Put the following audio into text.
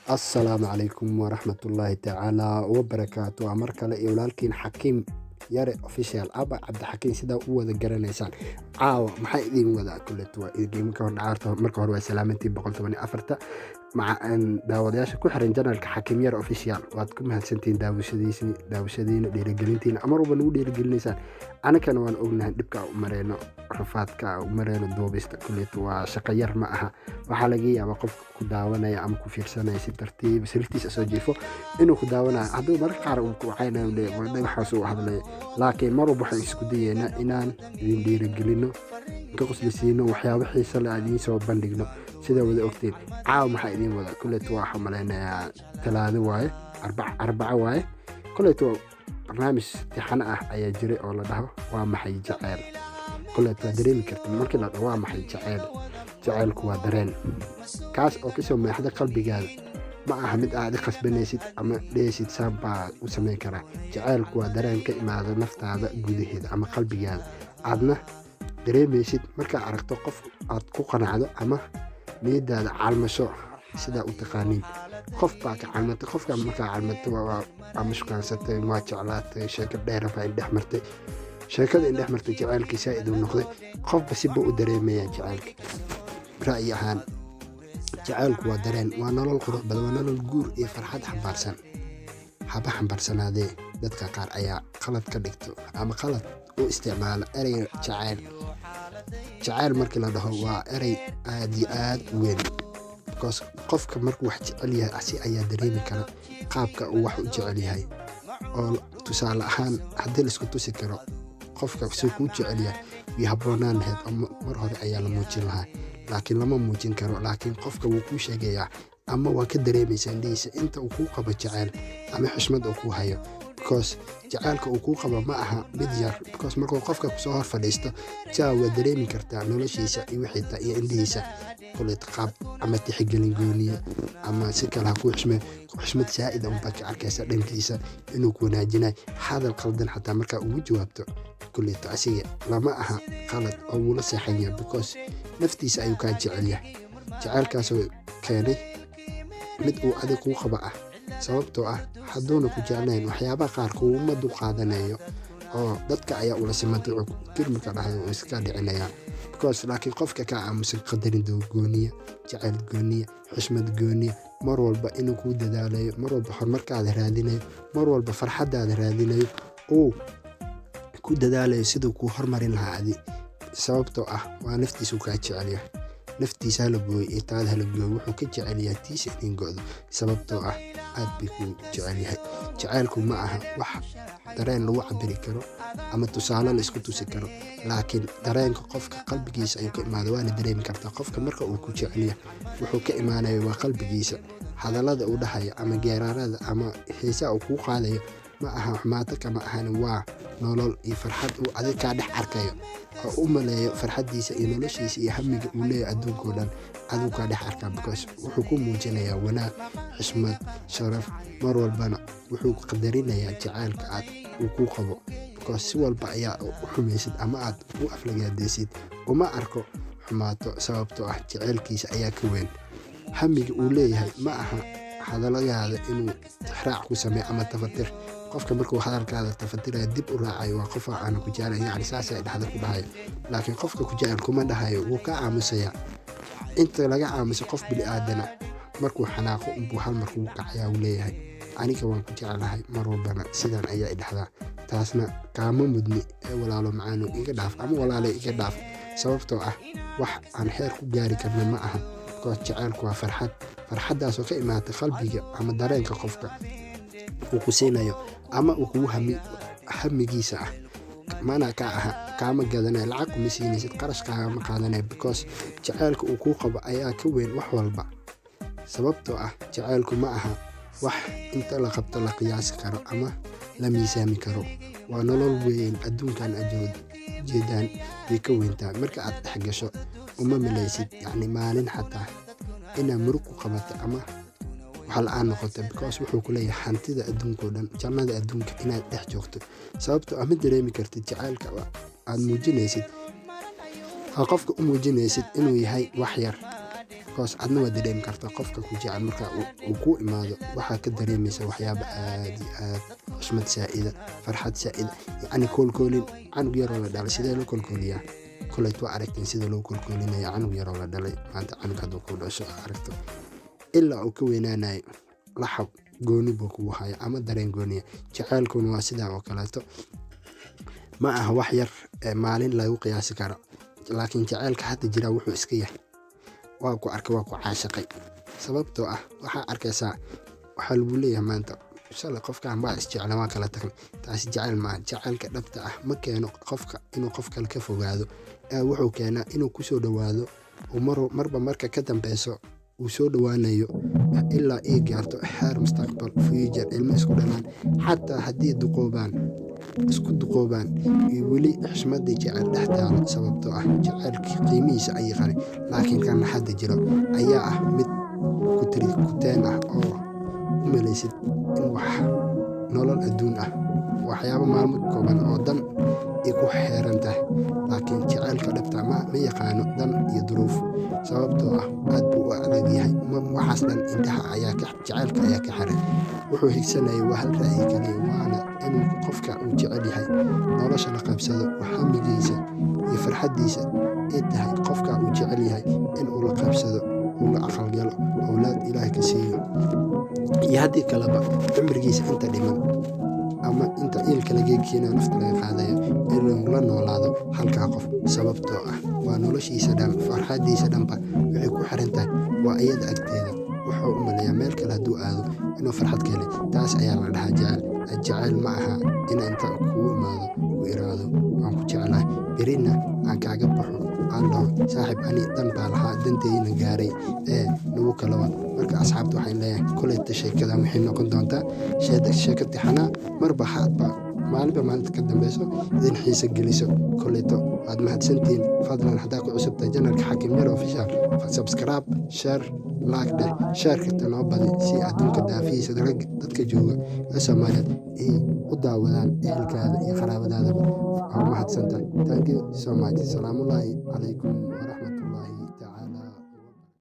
Assalaamu calaykum waraxmatullaahi tacaala wabarakaatu. Waa mar kale iyo walaalkiin Xakiim Yare Official, aba Cabdixakiin, sidaa u wada garanaysaan. Caawa maxaa idin wadaa? Kuleet waa idin ka hor dhacaarta. Marka hore waa salaamantii 114 maca daawadayaasha ku xiran channelka Xakiim Yare Official. Waad ku mahadsantihiin daawashadiina, dhiirigelintiina mar walba nagu dhiirigelinaysaan. Anakana waan ognahay dhibka u mareyno, rafaadka u mareyno duubista. Kuleet waa shaqo yar ma aha. Waxaa laga yaabaa qofka ku daawanaya ama ku fiirsanaya si tartiib sariirtiisa soo jiifo inuu ku daawanayo, hadduu mararka qaar uu ku wacaynayo, waxaas uu hadlaya. Laakiin mar walba waxaan isku dayeynaa inaan idin dhiirigelino, ka qoslisiino, waxyaabo xiiso leh aan idiin soo bandhigno. Sidaa wada ogtiin, caawa maxaa idiin wada? Kuleet waxaa malaynayaa Talaado waaye, Arbaco waaye. Kuleet barnaamij tixano ah ayaa jiray oo la dhaho "Waa maxay jaceyl?" Kuleet waa dareemi karta markii la dhaho "Waa maxay jaceyl?" Jaceylku waa dareen kaas oo kasoo meexda qalbigaada. Ma aha mid aad i khasbanaysid ama dhehaysid saan baa u samayn karaa. Jaceylku waa dareen ka imaada naftaada gudaheeda ama qalbigaada, aadna dareemaysid markaa aragto qof aad ku qanacdo ama niyadaada calmasho, sidaa u taqaaniin. Qof baa ka calmatay. Qofka markaa calmatay, waa mashkaansatay, waa jeclaatay, sheeko dheer baa indhex martay. Sheekada indhex martay, jaceylkii saa'id uu noqday. Qofba siba u dareemayaa jaceylka ra'yi ahaan. Jaceylku waa dareen, waa nolol qurux badan, waa nolol guur iyo farxad xambaarsan. Haba xambaarsanaadee, dadka qaar ayaa qalad ka dhigto ama qalad u isticmaala ereyga jaceyl. Jaceyl markii la dhaho waa erey aad iyo aad u weyn, because qofka markuu wax jecel yahay asi ayaa dareemi kara qaabka uu wax u jecel yahay. Oo tusaale ahaan, haddii laisku tusi karo qofka suu kuu jecel yahay, way habboonaan lahayd oo mar hore ayaa la muujin lahaa, laakiin lama muujin karo. Laakiin qofka wuu kuu sheegayaa ama waa ka dareemaysaa indhihiisa inta uu kuu qabo jaceyl ama xushmad uu kuu hayo, because jaceylka uu kuu qabo ma aha mid yar. Because markuu qofka kusoo hor fadhiisto, jaa waa dareemi kartaa noloshiisa iyo wixiita iyo indhihiisa. Kuleet qaab ama tixgelin gooniya ama si kale ha kuu xushmee, xushmad saa'id unbaa ka arkaysa dhankiisa inuu ku wanaajinayo. Hadal qaldan xataa markaa ugu jawaabto, kuleeto asiga lama aha qalad oo wuula seexan yahay, because naftiisa ayuu kaa jecel yahay. Jaceylkaasoo keenay mid uu adig kuu qaba ah, sababtoo ah hadduuna ku jeclayn waxyaabaha qaar kuuma dulqaadanayo oo dadka ayaa ula simantay kir marka dhahdo uu iska dhicinayaa. Because laakiin qofka kaa aamusan, qadarin gooniya, jacayl gooniya, xushmad gooniya, mar walba inuu kuu dadaalayo, mar walba horumarkaada raadinayo, mar walba farxaddaada raadinayo, uu ku dadaalayo siduu kuu hormarin lahaa adi, sababtoo ah waa naftiisuu kaa jecelyahay. Naftiisa hala gooyo iyo taada hala gooyo, wuxuu ka jecel yahay tiisa inin go'do, sababtoo ah aad bay kuu jecel yahay. Jaceylku ma aha wax dareen lagu cabiri karo ama tusaale la isku tusi karo, laakiin dareenka qofka qalbigiisa ayuu ka imaada, waana dareemi kartaa. Qofka marka uu ku jecel yahay wuxuu ka imaanaya waa qalbigiisa. Hadallada uu dhahayo ama geeraarada ama heesaha uu kuu qaadayo ma aha xumaato, kama ahan. Waa nolol iyo farxad uu adig kaa dhex arkayo oo u maleeyo farxaddiisa iyo noloshiisa iyo hamiga uu leeyahay adduunkao dhan aduu kaa dhex arkaa, because wuxuu ku muujinayaa wanaag, xushmad, sharaf. Mar walbana wuxuu qadarinayaa jaceylka aad uu kuu qabo, because si walba ayaa u xumaysid ama aad u aflagaadaysid, uma arko xumaato, sababtoo ah jaceylkiisa ayaa ka weyn. Hamiga uu leeyahay ma aha hadalladaada inuu tixraac ku sameeyo ama tafatir. Qofka markuu hadalkaada tafatirayo, dib u raacayo, waa qof aana ku jeclayn, yacni saasay dhexda ku dhahayo. Laakiin qofka ku jecel kuma dhahayo, wuu ka aamusayaa. Inta laga aamuso qof bini aadana, markuu xanaaqo unbuu hal mar kugu kacayaa, uu leeyahay "Aniga waan ku jeclahay mar walbana sidan ayaa i dhahdaa, taasna kaama mudni ee walaalo macaano iga dhaaf ama walaale iga dhaaf," sababtoo ah wax aan heer ku gaari karna ma aha. Because jaceylku waa farxad, farxaddaasoo ka imaata qalbiga ama dareenka qofka uu ku siinayo ama uu kugu hamigiisa ah. Mana ka aha, kaama gadanayo, lacag kuma siinaysid, qarash kaagama qaadanayo, because jaceylka uu kuu qabo ayaa ka weyn wax walba, sababtoo ah jaceylku ma aha wax inta la qabto la qiyaasi karo ama la miisaami karo. Waa nolol weyn, adduunkan aad jeedaan way ka weyntaa. Marka aad dhex gasho, uma malaysid yacni maalin xataa inaad murug ku qabato ama wax la-aan noqoto, because wuxuu ku leeyahay hantida adduunka oo dhan, jannada adduunka inaad dhex joogto, sababtoo ah ma dareemi kartid jaceylka aad muujinaysid, ha qofka u muujinaysid inuu yahay wax yar. Because Because adna waa dareemi kartaa qofka ku jecel marka uu kuu imaado, waxaa ka dareemaysa waxyaaba aad iyo aad, xushmad saa'ida, farxad saa'ida, yacni koolkoolin. Canug yaroo la dhalay sidee loo koolkooliyaa? Koleyt waa aragteen sida loo koolkoolinaya canug yaroo la dhalay. Maanta canug hadduu ku dhasho, aragto ilaa uu ka weynaanayo, laxab gooni buu kugu haya ama dareen gooniya. Jaceylkuna waa sidaa oo kaleeto, ma aha wax yar ee maalin lagu qiyaasi karo. Laakiin jaceylka hadda jira wuxuu iska yahay waa ku arkay, waa ku caashaqay. Sababtoo ah waxaa arkaysaa waxaa lagu leeyahay maanta, shalay qofkan waa isjecla, waa kala tagnay. Taasi jaceyl maaha. Jaceylka dhabta ah ma keeno qofka inuu qof kale ka fogaado, ee wuxuu keenaa inuu kusoo dhowaado, uu marba marka ka dambeyso uu soo dhowaanayo, ilaa ay gaarto heer mustaqbal, future, ilmo isku dhalaan. Xataa haddii duqoobaan, isku duqoobaan, iyo weli xushmadii jecel dhex taalo, sababtoo ah jaceylkii qiimihiisa ay yaqaaneen. Laakiin kan hadda jiro ayaa ah mid kuteen ah oo u malaysid in wax nolol adduun ah, waxyaabo maalmo kooban oo dan ay ku xeeran tahay. Laakiin jaceylka dhabta ma yaqaano dan iyo duruuf, sababtoo ah aad buu u adag yahay. Waxaas dhan indhaha ayaa ka, jaceylka ayaa ka xiray. Wuxuu higsanayay waa hal ra'yi kaliya, waana inuu qofka uu jecel yahay nolosha la qabsado. Hamigiisa iyo farxaddiisa ay tahay qofka uu jecel yahay inuu la qabsado, uu la aqalgalo, owlaad Ilaahay ka siiyo, iyo haddii kaleba cimrigiisa inta dhiman ama inta iilka laga keenayo, nafta laga qaadayo, inuu la noolaado halkaa qof, sababtoo ah waa noloshiisa dhan, farxaddiisa dhanba waxay ku xiran tahay waa iyada agteeda. Wuxuu u maleeyaa meel kale hadduu aado inuu farxad ka helay. Taas ayaa la dhahaa jecel. Jaceyl ma aha in inta kugu imaado ku iraahdo "Waan ku jeclahay," berina aan kaaga baxo, aan dhaho "Saaxiib, ani dan baa lahaa, danteydina gaaray ee nagu kala wad." Marka asxaabta waxaan leeyahay, koleyta sheekadan waxay noqon doontaa sheeko tixanaa, marba hadba maalinba maalinta ka dambeyso idin xiiso geliso. Koleyto waad mahadsantihiin. Fadlan haddaa ku cusubtahay channelka Xakim Yar Official, subscribe, share, like dheh, share-ka noo badi si adduunka daafihiisa dadka jooga ee Soomaaliyeed ay u daawadaan, ehelkaada iyo qaraabadaadaba. Waa mahadsantahay. Thank you so much. Salaamullaahi calaykum waraxmatullaahi tacaala.